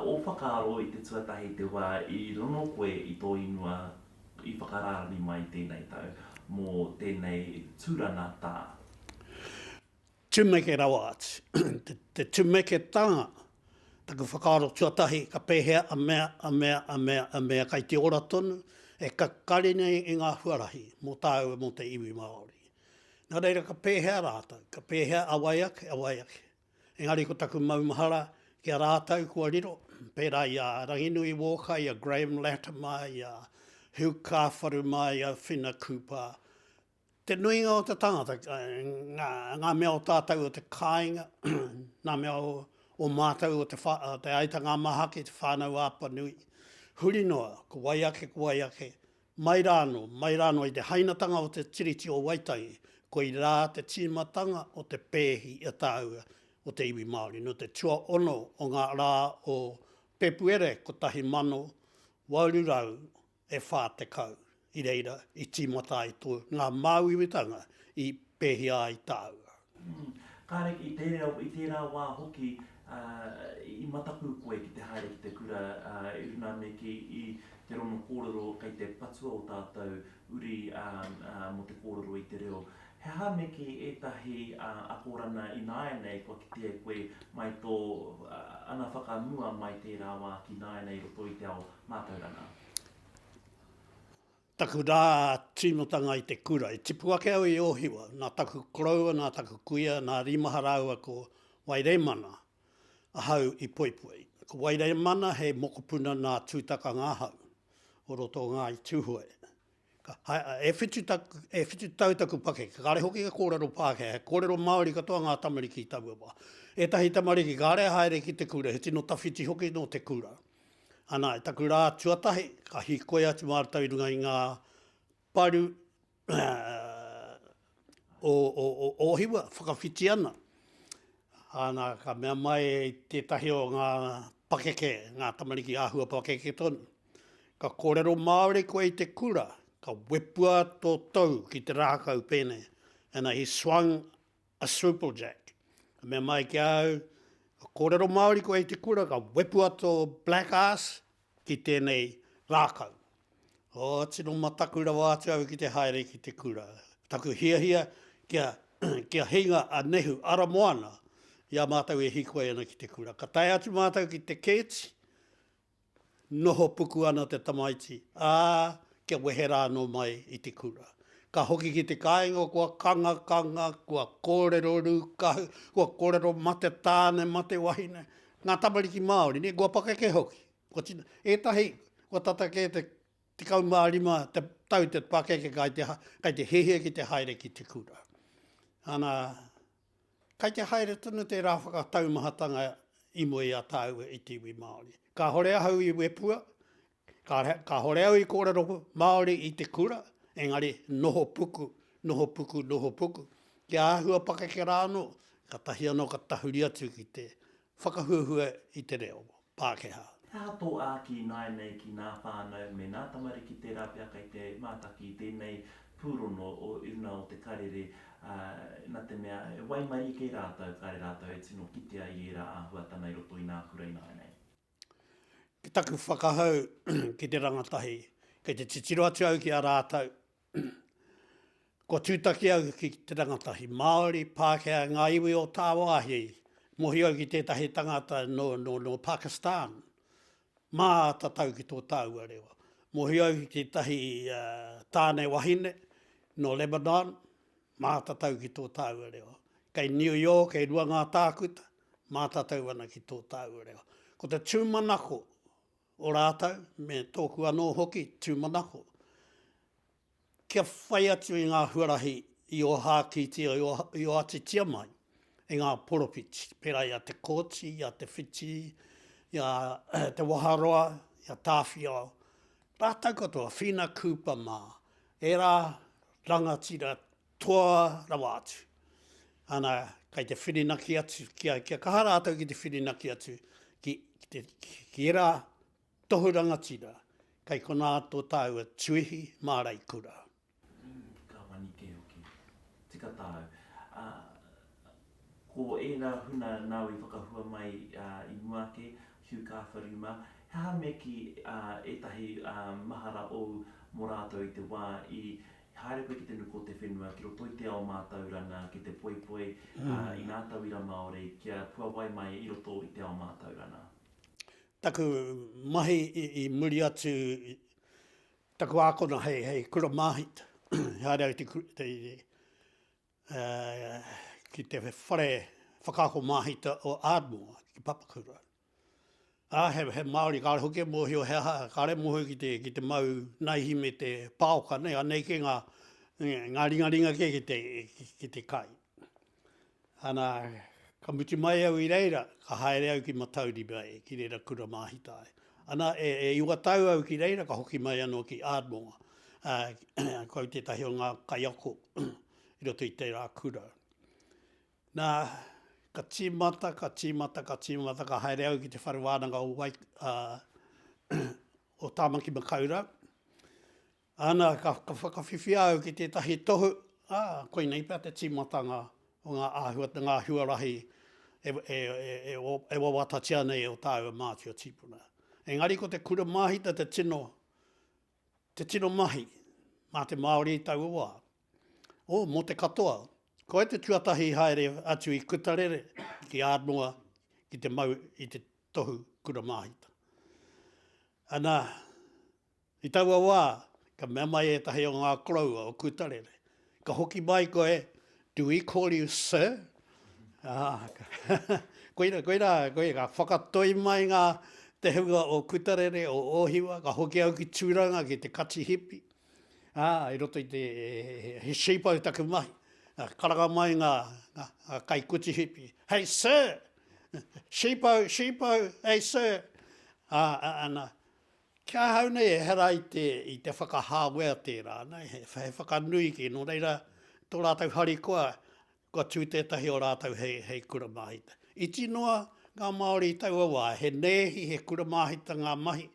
Ō whakaaro i te tuatahi te wā i rono koe i tō ingoa i whakarārani mai tēnei tau mō tēnei tūranga tā. Tumeke rawa atu. Te tumeketanga, taku whakaaro tuatahi ka pēhea a mea, a mea, a mea, a mea kai te ora tonu, e kakari nei i ngā huarahi mō tāua mō te iwi Māori. Nā reira ka pēhea rātou, ka pēhea a wai ake, a wai ake. Engari ko taku maumahara ki a rātou kua riro, pērā i a Ranginui Walker, i a Graham Latimer, i a Hugh Kāwharu mā, i a Whina Cooper. Te nuinga o te tangata, ngā, ngā mea o tātou o te kāinga, ngā mea o, o mātou o te, wha, te Aitanga-a-Māhaki, Te Whānau-a-Apanui, huri noa, ko wai ake, ko wai ake, Mai rā anō, mai rā anō i te hainatanga o te Tiriti o Waitangi, koirā te tīmatanga o te pēhi i a tāua o te iwi Māori. Nō te tuaono o ngā rā o Pēpuere 1840 i reira i tīmata ai tō ngā māuiuitanga i pēhia ai tāua. Kāre i tērā, i tērā wā hoki, i mataku koe ki te haere ki te kura i runga me kī i te rono kōrero kei te patua o tātou uri mō te kōrero i te reo. He aha me kī ētahi akorana ināianei kua kitea e koe mai tō ana whakamua mai tērā wā ki nāianei i roto i te ao mātauranga? Taku rā tīmatanga i te kura. I tipu ake au i Ōhiwa, nā taku koroua, nā taku kuia, nā Rīmaha rāua ko Wairemana ahau i poipoi. Ko Wairemana he mokopuna nā Tūtakangahau o roto o Ngāi Tūhoe. Ka, e whitu taku, e whitu tau taku pakeke, kāre hoki e kōrero Pākehā, he kōrero Māori katoa ngā tamariki i taua wā. Ētahi tamariki kāre e haere ki te kura, he tino tawhiti hoki nō te kura. Ana, i taku rā tuatahi, ka hīkoi atu mātou i runga i ngā paru o, o, o Ōhiwa, whakawhiti ana. Ana, ka mea mai tētahi o ngā pakeke, ngā tamariki āhua pakeke tonu. Ka kōrero Māori koe i te kura, ka wepua tō tou ki te rākau pēnei. And he swung a Swooplejack. Ka mea mai ki a au, ka kōrero Māori koe i te kura, ka wepua tō black ass ki tēnei rākau. Oh, tino mataku rawa atu au ki te haere ki te kura. Taku hiahia kia, kia hinga a Nehu Aramoana i a mātou e hīkoi ana ki te kura. Ka tae atu mātou ki te kēti, Noho puku ana te tamaiti, ā, kia wehe rā anō mai i te kura. Ka hoki ki te kāinga kua kangakanga, kua kōrero rūkahu, kua kōrero mate tāne, mate wahine. Ngā tamariki Māori, nē, kua pakeke hoki. Kua tino, ētahi, kua tata kē te 15 te tau te pakeke kai te, kai te hiahia ki te haere ki te kura. Ana, Kai te haere tonu tērā whakataumahatanga i mua i a tāua i te iwi Māori. Kāhore ahau i wepua, kāhore au i kōrero Māori i te kura, engari noho puku, noho puku, noho puku. Kia āhua pakeke rā anō, katahi anō ka tahuri atu ki te whakahuahua i te reo. Pākehā. He aha tō āki ināianei ki nā whānau me nā tamariki tērā pea kei te mātaki i tēnei pūrono o runa o te karere, ā, nā te mea e waimarie kē rātou, kāre rātou e tino kitea i ērā āhuatana i roto i nā kura ināianei? Ki taku whakahau ki te rangatahi, kei te titiro atu au ki a rātou, Kua tūtaki au ki te rangatahi Māori, Pākehā, ngā iwi o tāwāhi. Mōhio au ki tētahi tangata nō, nō, nō Pakistan, mātatau ki tō tāua reo. Mōhio au ki tētahi uh, tāne wahine nō Lebanon, mātatau ki tō tāua reo. Kei New York, e rua ngā tākuta, mātatau ana ki tō tāua reo. Ko te tūmanako o rātou, me tōku anō hoki tūmanako, kia whai atu i ngā huarahi i ōhākītia, i oatitia mai e ngā poropiti, pērā i a Te Kooti, i a Te Whiti, i a Te Waharoa, i a Tāwhiao, rātou katoa, Whina Cooper mā, ērā rangatira toa rawa atu. Ana, kei te whirinaki atu, kia, kia kaha rātou ki te whirinaki atu ki, ki, te, ki ērā tohu rangatira, kei konā tō tāua tuihi māreikura. Ka wani kē hoki. Tika tāu. Ā, ko ērā huna nāu i whakahua mai i mua ake. Hugh Kāwharu mā. He aha me kī ētahi mahara ōu mō rātou i te wā i haere koe ki te nuku o te whenua, ki roto i te ao mātauranga, ki te poipoi i ngā tauira Māori kia puawai mai i roto i te ao mātauranga? Taku mahi i muri atu taku ākona hei, hei kura māhita. Haere au te, te, ki te whare whakaako māhita o Ardmore, ki Papakura. Ā, he, he Māori, kāore hoki e mōhio he aha, kāore e mōhio ki te, ki te mau naihi me te pāoka, nei, anei kē ngā, ngā ringaringa kē ki te, ki te kai. Ana, ka mutu mai au i reira, ka haere au ki Matauri Bay, ki reira kura māhita ai. Ana, e, e iwa tau au ki reira, ka hoki mai anō ki Ardmore. Ā, ko au tētahi o ngā kaiako i roto i tērā kura. Nā, ka tīmata, ka tīmata, ka tīmata, ka haere au ki te whare wānanga o Wai, ā, o Tāmaki Makaurau. Ana, ka, ka whakawhiwhia au ki tētahi tohu, ā, koinei pea te tīmatanga o ngā āhuatanga, ngā huarahi e, e, e, e, e wawatatia nei e ō tāua mātua tīpuna. Engari ko te kura māhita te tino, te tino mahi mā te Māori i taua wā. Oh, mō te katoa. Koe te tuatahi i haere atu i Kutarere ki Ardmore ki te mau i te tohu kura māhita. Ana, I taua wā, ka mea mai ētahi o ngā koroua o Kutarere, Ka hoki mai koe, do we call you sir? Ā, koira, koira, koira, ka whakatoi mai ngā, te hunga o Kutarere, o Ōhiwa, ka hoki au ki Tūranga, ki te kati hipi, ā, i roto i te, he sheepo taku mahi, karanga mai ngā, ngā, ngā kaikuti hipi, Hey sir! Sheepo, sheepo, hey sir! Ā, ana, Ki ahau nei ehara i te, i te whakahāwea tērā, nē, he, he whakanui kē, nō reira, tō rātou harikoa, kua tū tētahi o rātou hei, hei kura māhita. Iti noa ngā Māori i taua wā, he nēhi, he kura māhita ngā mahi,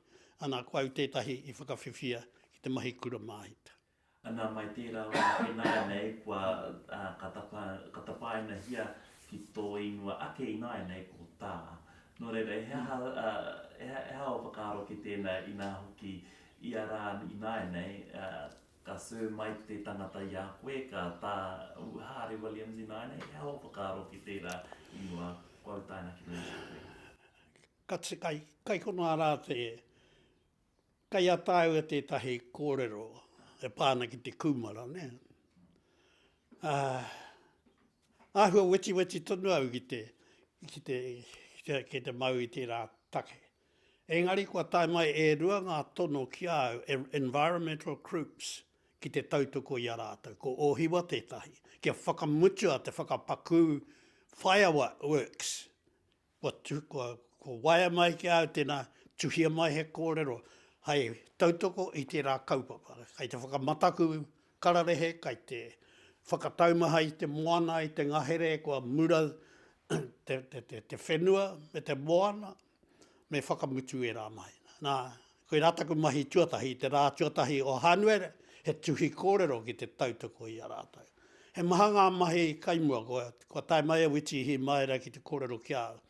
ana, ko au tētahi i whakawhiwhia ki te mahi kura māhita. Ana mai tērā wā ināianei kua, ā, ka tapa, ka tapainahia ki tō ingoa ake ināianei ko Tā. Nō reira, he aha, ā, he aha, he aha ō whakaaro ki tēnā inā hoki ia rā ināianei, ā, ka sir mai te tangata i a koe, ka Tā Hāre Williams ināianei, he aha ō whakaaro ki tērā ingoa kua utaina ki runga i a koe? Ka, kai, kai konā rā te, Kei a tāua tētahi kōrero e pā ana ki te kūmara, nē? Ā, āhua wetiweti tonu au ki te, ki te, ki te, ki te mau i tērā take. Engari kua tae mai e rua ngā tono ki a au, environmental groups, ki te tautoko i a rātou. Ko Ōhiwa tētahi, kia whakamutua te whakapakū fireworks Kua, kua, kua waea mai ki a au tēnā, tuhia mai he kōrero hai tautoko i tērā kaupapa. Kai te whakamataku kararehe, kai te whakataumaha i te moana, i te ngahere, kua mura te, te, te, te whenua me te moana, me whakamutu ērā mahi. Nā, koirā taku mahi tuatahi, i te rā tuatahi o Hānuere, he tuhi kōrero ki te tautoko i a rātou. He maha ngā mahi kai mua, kua, kua tae mai a Witi Ihimaera ki te kōrero ki a au,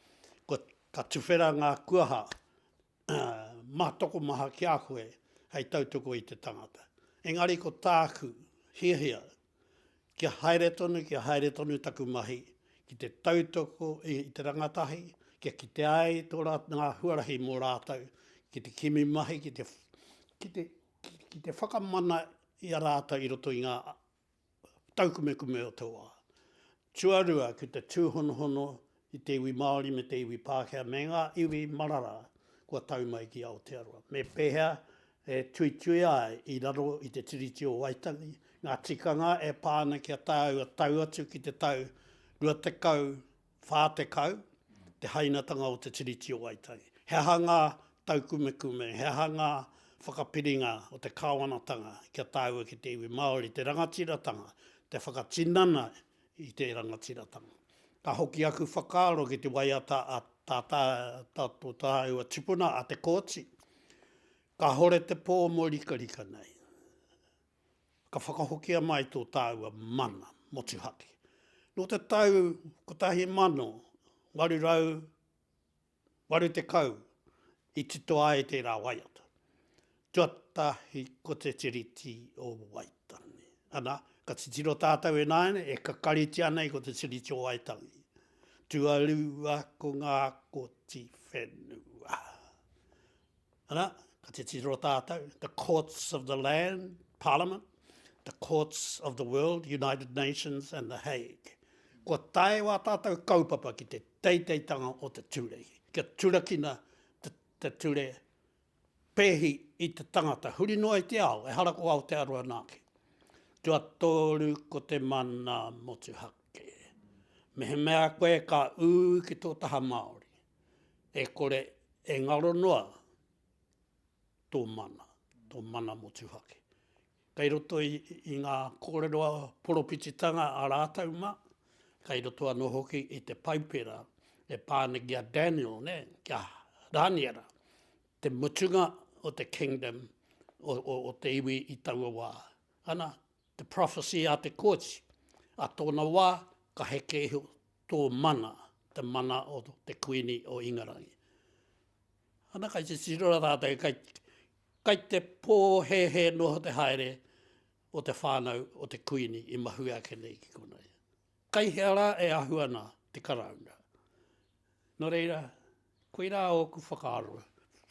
kua, ka tuwhera ngā kuaha mā tokomaha ki a koe hei tautoko i te tangata. Engari ko tāku hiahia, kia haere tonu, kia haere tonu taku mahi ki te tautoko i te rangatahi, kia kitea ai tō rā, ngā huarahi mō rātou, ki te kimi mahi, ki te, ki te, ki te whakamana i a rātou i roto i ngā taukumekume o te wā. Tuarua, ki te tūhonohono i te iwi Māori me te iwi Pākehā me ngā iwi marara kua tau mai ki Aotearoa. Me pēhea e tuituia ai i raro i te Tiriti o Waitangi ngā tikanga e pā ana ki a tāua tau atu ki te tau 20 40, te hainatanga o te Tiriti o Waitangi. He aha ngā taukumekume, he aha ngā whakapiringa o te kāwanatanga kia tāua ki te iwi Māori, te rangatiratanga, te whakatinana i te rangatiratanga. Ka hoki aku whakaaro ki te waiata a tā, tā, tā, tō tāua tupuna a Te Kooti, Kāhore te pō mōrikarika nei. Ka whakahokia mai tō tāua mana motuhake. Nō te tau 1880. I titoa ai tērā waiata. Tuatahi ko te Tiriti o Waitangi. Ana, ka titiro tātou ināianei, e kakaritia nei ko te Tiriti o Waitangi. Tuarua ko ngā koti whenua. Ana, ka titiro tātou, the courts of the land, Parliament, the courts of the world, United Nations and The Hague. Kua tae wā tātou kaupapa ki te teiteitanga o te ture, kia turakina te, te ture pēhi i te tangata huri noa i te ao, ehara ko Aotearoa nāke. Tuatoru ko te mana motuhake. Mehemea koe ka ū ki tō taha Māori, e kore e ngaro noa tō mana, tō mana motuhake. Kei roto i, i ngā kōrero poropititanga a rātou mā, kei roto anō hoki i te Paipera e pā ana ki a Daniel, nē, ki a Rāniera, te mutunga o te kingdom o, o, o te iwi i taua wā. Ana, te prophecy a te kōti, a tōna wā ka heke iho tō mana, te mana o te Kuini o Ingarangi. Ana, kai te tiro rā tātou, kai, kai te pōhēhē noa te haere o te whānau o te Kuini i mahue ake nei ki konei. Kai hea rā e ahu ana te Karauna. Nō reira, koirā ōku whakaaro,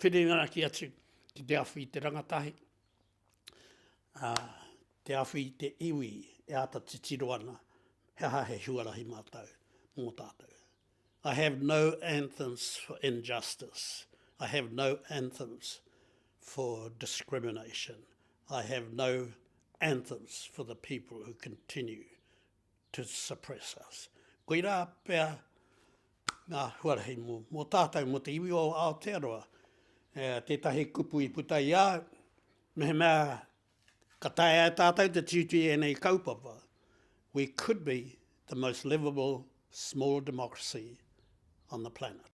whirinaki atu ki te awhi i te rangatahi, ā, te awhi i te iwi e āta titiro ana he aha he huarahi mātou mō tātou. I have no anthems for injustice. I have no anthems for discrimination. I have no anthems for the people who continue to suppress us. Koirā pea ngā huarahi mō, mō tātou, mō te iwi o Aotearoa. E, tētahi kupu i puta i a au, mehemea ka taea e tātou te tuitui ēnei kaupapa, we could be the most livable small democracy on the planet.